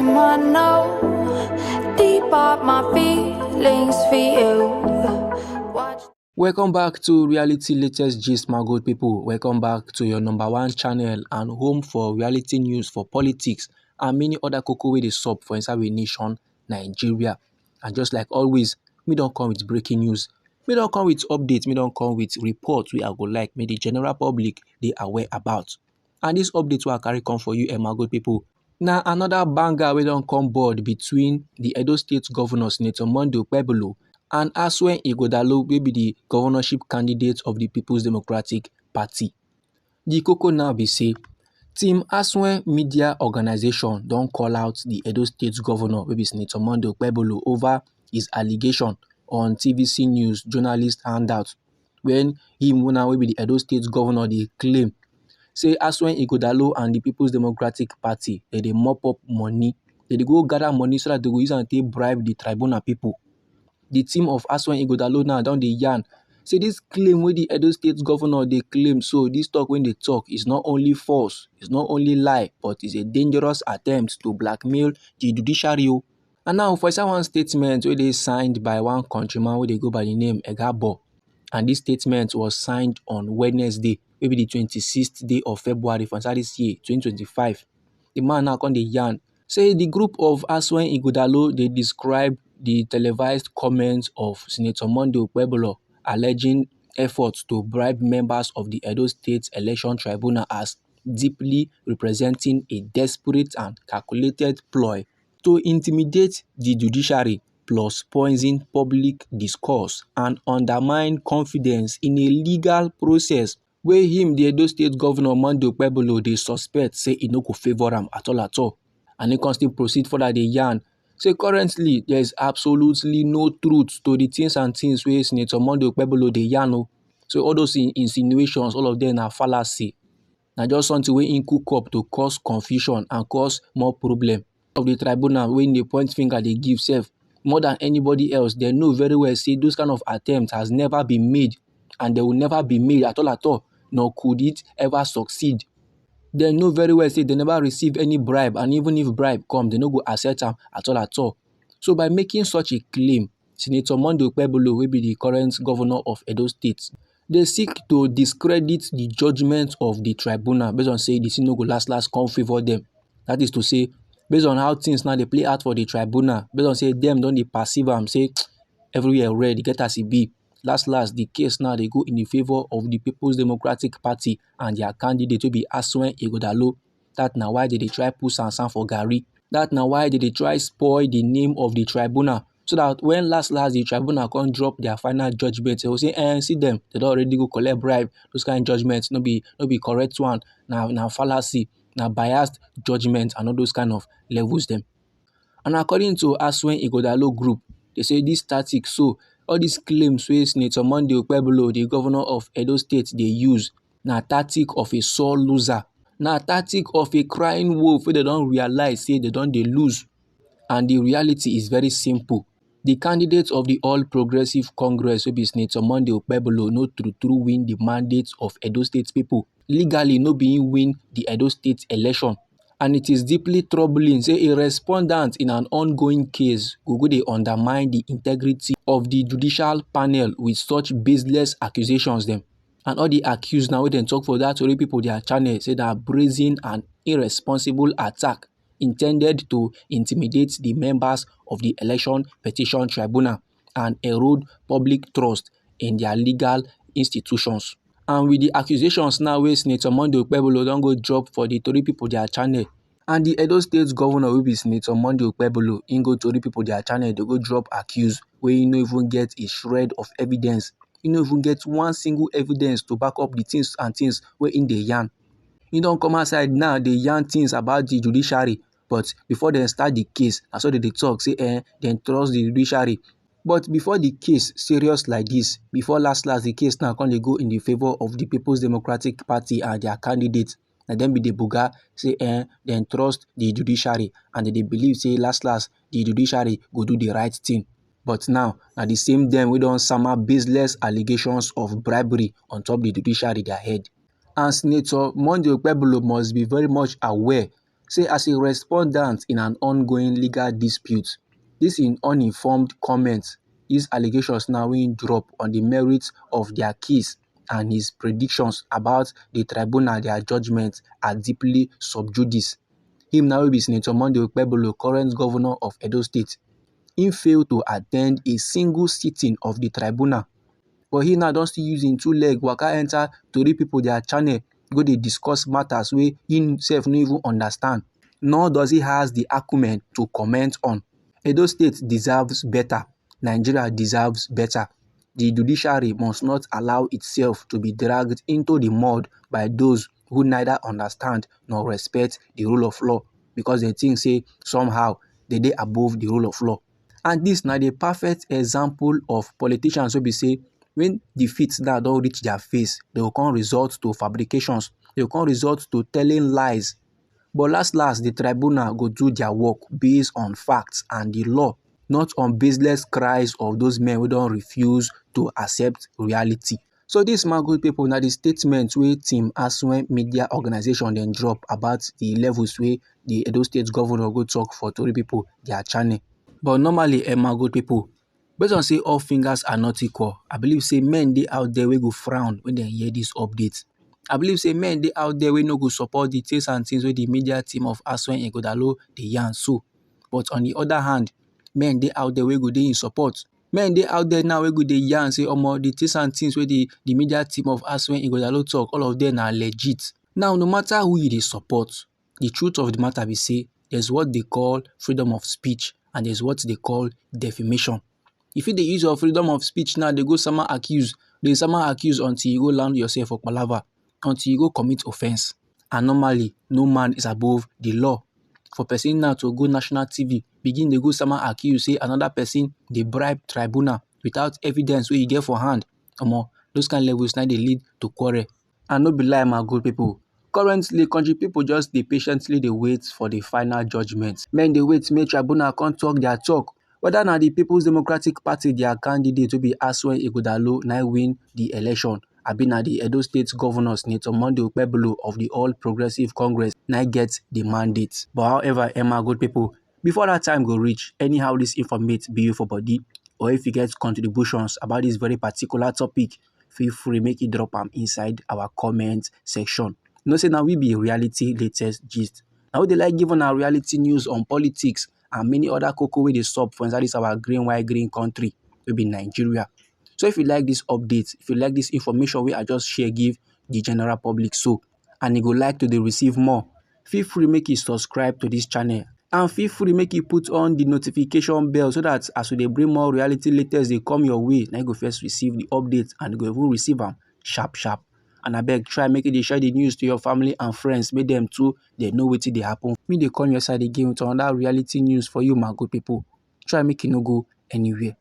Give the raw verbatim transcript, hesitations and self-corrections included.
I know deep up my feelings for you. Watch. Welcome back to Reality Latest Gist, my good people. Welcome back to your number one channel and home for reality news for politics and many other koko wey dey sup for inside we nation, Nigeria. And just like always, me don come with breaking news. Me don come with update. Me don come with report wey I go like make the general public dey aware about. And this update wey I carry come for you, eh, my good people, na another banger wey don come board between the Edo State Governor Senator Monday Okpebholo and Asuen Ighodalo, wey be the governorship candidate of the People's Democratic Party. The koko now be say Team Asuen Media Organization don call out the Edo State Governor, wey be Senator Monday Okpebholo, over his allegation on T V C News journalist handout, when him now, wey be the Edo State Governor, dey claim say Asuen Ighodalo and the People's Democratic Party, they dey mop up money. They dey go gather money so that they go use am take bribe the tribunal people. The team of Asuen Ighodalo now don dey yarn say this claim wey the Edo State Governor dey claim, so this talk wey dey talk is not only false, it's not only lie, but it's a dangerous attempt to blackmail the judiciary o. And now, for inside one statement wey dey signed by one countryman wey dey go by the name Egabo, and this statement was signed on Wednesday, wey be the twenty-sixth day of February for inside this year, twenty twenty-five. The man now come dey yarn say the group of Asuen Ighodalo dey describe the televised comments of Senator Monday Okpebholo alleging efforts to bribe members of the Edo State Election Tribunal as deeply representing a desperate and calculated ploy to intimidate the judiciary plus poison public discourse and undermine confidence in a legal process wey him, the Edo State Governor Monday Okpebholo, dey suspect say e no go favour am at all at all. And he come still proceed further dey yarn say currently there is absolutely no truth to the things and things wey Senator Monday Okpebholo dey yarn o. So all those in- insinuations, all of them na fallacy. Na just something wey him cook up to cause confusion and cause more problem. Of the tribunal wey dey point finger dey give sef, more than anybody else, dem know very well say those kind of attempt has never been made, and they will never be made at all at all, nor could it ever succeed. Dem know very well say they never receive any bribe, and even if bribe come, they no go accept am at all at all. So by making such a claim, Senator Monday Okpebholo, wey be the current governor of Edo State, dey seek to discredit the judgment of the tribunal based on say the thing no go last last come favour them. That is to say, based on how things now dey play out for the tribunal, based on say dem don dey perceive am say everywhere red, get as e be. Last last, the case now dey go in the favour of the People's Democratic Party and their candidate wey be Asuen Ighodalo. That na why they dey try put sansan for garri. That na why they dey try spoil the name of the tribunal, so that when last last the tribunal come drop their final judgment, they go say, "Eh, see them, they don already go collect bribe." Those kind judgments no be, no be correct one. Na, na fallacy, na biased judgment, and all those kind of levels them. And according to Asuen Ighodalo group, they say this tactic, so all these claims wey Senator Monday Okpebholo, the governor of Edo State, dey use, na tactic of a sore loser. Na tactic of a crying wolf wey they don realize say they don dey lose. And the reality is very simple. The candidate of the All Progressive Congress, wey be Senator Monday Okpebholo, no true true win the mandate of Edo State people. Legally, no be him win the Edo State election. And it is deeply troubling say a respondent in an ongoing case go go dey undermine the integrity of the judicial panel with such baseless accusations dem. And all the accused now wey dem talk for that tori people their channel say na brazen and irresponsible attack intended to intimidate the members of the Election Petition Tribunal and erode public trust in their legal institutions. And with the accusations now wey Senator Monday Okpebholo don go drop for the tori people their channel, and the Edo State governor wey be Senator Monday Okpebholo, im go tori people their channel dey go drop accuse wey e no even get a shred of evidence. E no even get one single evidence to back up the things and things wey im dey yarn. E don come outside now dey yarn things about the judiciary, but before dem start the case, na so dem dey talk say, eh, dem trust the judiciary. But before the case serious like this, before last last the case now come dey go in the favour of the People's Democratic Party and their candidate, na dem be the buga say, eh, dem trust the judiciary and dem dey believe say last last the judiciary go do the right thing. But now, na the same dem wey don sama baseless allegations of bribery on top the judiciary their head. And Senator Monday Okpebholo must be very much aware say as a respondent in an ongoing legal dispute, this in uninformed comment, these allegations now wey drop on the merits of their case and his predictions about the tribunal, their judgment are deeply sub judice. Him now wey be Senator Monday Okpebholo, current governor of Edo State, he failed to attend a single sitting of the tribunal. But he now don still use him two leg waka enter tori people their channel, go dey discuss matters wey he himself no even understand, nor does he has the acumen to comment on. Edo State deserves better. Nigeria deserves better. The judiciary must not allow itself to be dragged into the mud by those who neither understand nor respect the rule of law, because they think say somehow they dey above the rule of law. And this na the perfect example of politicians wey be say when defeat now don reach their face, they go come resort to fabrications, they go come resort to telling lies. But last last, the tribunal go do their work based on facts and the law, not on baseless cries of those men wey don refuse to accept reality. So this, my good people, na the statement wey Team Aswen Media Organization dem drop about the levels wey the Edo State governor go talk for tori people their channel. But normally, eh, my good people, based on say all fingers are not equal, I believe say men dey out there wey go frown when dem hear this update. I believe say men dey out there wey no go support the things and things wey the media team of Aswen Ighodalo dey yarn so. But on the other hand, men dey out there wey go dey in support. Men dey out there now wey go dey yarn say, "Omo, the things and things wey the, the media team of Aswen Ighodalo talk, all of them are legit." Now, no matter who you dey support, the truth of the matter be say there's what they call freedom of speech and there's what they call defamation. If you dey use your freedom of speech now, they go sama accuse, they sama accuse until you go land yourself for palava, until you go commit offense. And normally, no man is above the law. For person now to go national T V, begin dey go sama accuse say another person dey bribe tribunal without evidence wey you get for hand, omo, those kind levels now dey lead to quarrel. And no be lie, my good people. Currently, country people just dey patiently dey wait for the final judgment. Men dey wait make tribunal come talk their talk, whether na the People's Democratic Party, their candidate wey be Aswen Ighodalo, na win the election, abi na the Edo State governor, Senator Monday Okpebholo of the All Progressive Congress, na get the mandate. But however, eh, my good people, before that time go reach, anyhow this informate be you for body, or if you get contributions about this very particular topic, feel free make you drop am inside our comment section. You know say na we be reality latest gist. Na we dey like give una reality news on politics and many other koko wey dey sup for inside this our green white green country wey be Nigeria. So if you like this update, if you like this information wey I just share give the general public so, and you go like to dey receive more, feel free make you subscribe to this channel. And feel free make you put on the notification bell so that as we dey bring more reality latest dey come your way, na you go first receive the update and you go even receive am sharp sharp. And abeg, try make you dey share the news to your family and friends, make them too dey know wetin dey happen. Me dey come your side again with another reality news for you, my good people. Try make you no go anywhere.